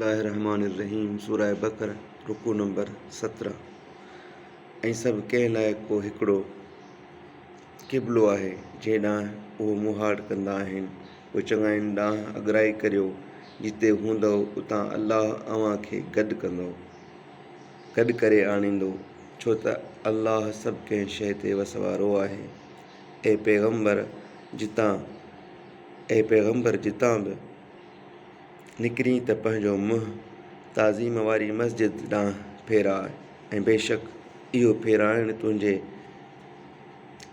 الله الرحمٰن الرحيم سوره بقره رڪوع نمبر 17 ۽ سڀ ڪنهن لاء ڪو هڪڙو قبلو آهي جنهن ڏانهن اهو مهاڙ ڪندا آهن پوء چڱاين ڏانهن اڳرائي ڪريو جتي هوندؤ اتان الله اوهان کي گڏ ڪندو گڏ ڪري آڻيندو ڇو ته الله سڀ ڪنهن شيء تي وس وارو آهي اي پيغمبر جتان اي پيغمبر جتان به نڪرين ته پنهنجو منهن تعظيم واري مسجد ڏانهن ڦيراء ۽ بيشڪ اهو ڦيرائڻ تنهنجي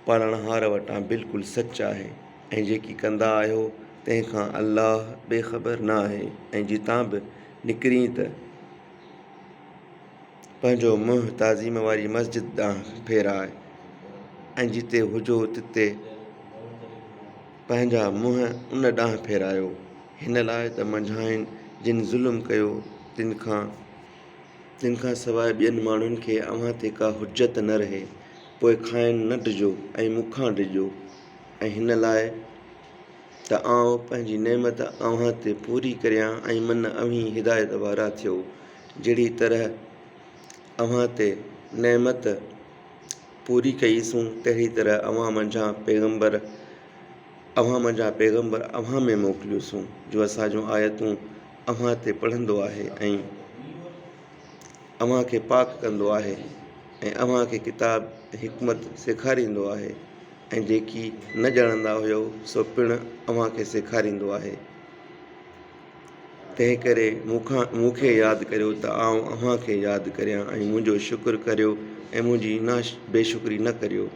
پالڻهار وٽان بلڪل سچ آهي ۽ جيڪي ڪندا آهيو تنهن کان الله بي خبر نه آهي ۽ جتان به نڪرين ته پنهنجو منهن تعظيم واري مسجد ڏانهن ڦيراء ۽ جتي هجو تتي پنهنجا منهن ان ڏانهن ڦيرايو، هن لاء ته منجهائن جن ظلم ڪيو تن کان تن کان سواء ٻين ماڻهن کي اوهان تي ڪا حجت نه رهي، پوء کانئن نه ڊڄو ۽ مون کان ڊڄو، ۽ هن لاء ته آئون پنهنجي نعمت اوهان تي پوري ڪريان ۽ من اوهين هدايت وارا ٿيو، جهڙي طرح اوهان تي نعمت پوري ڪئي سون، تهڙي طرح اوهان منجهان پيغمبر اوهان منجهان پيغمبر اوهان ۾ موڪليوسون، جو اسان جون آيتون اوهان تي پڙهندو آهي ۽ اوهان کي پاڪ ڪندو آهي ۽ اوهان کي ڪتاب ۽ حڪمت سيکاريندو آهي ۽ جيڪي نه ڄاڻندا هيؤ سو پڻ اوهان کي سيکاريندو آهي. تنهنڪري مون کان مون کي ياد ڪريو ته آئون اوهان کي ياد ڪريان ۽ منهنجو شڪر ڪريو ۽ منهنجي بي شڪري نه ڪريو.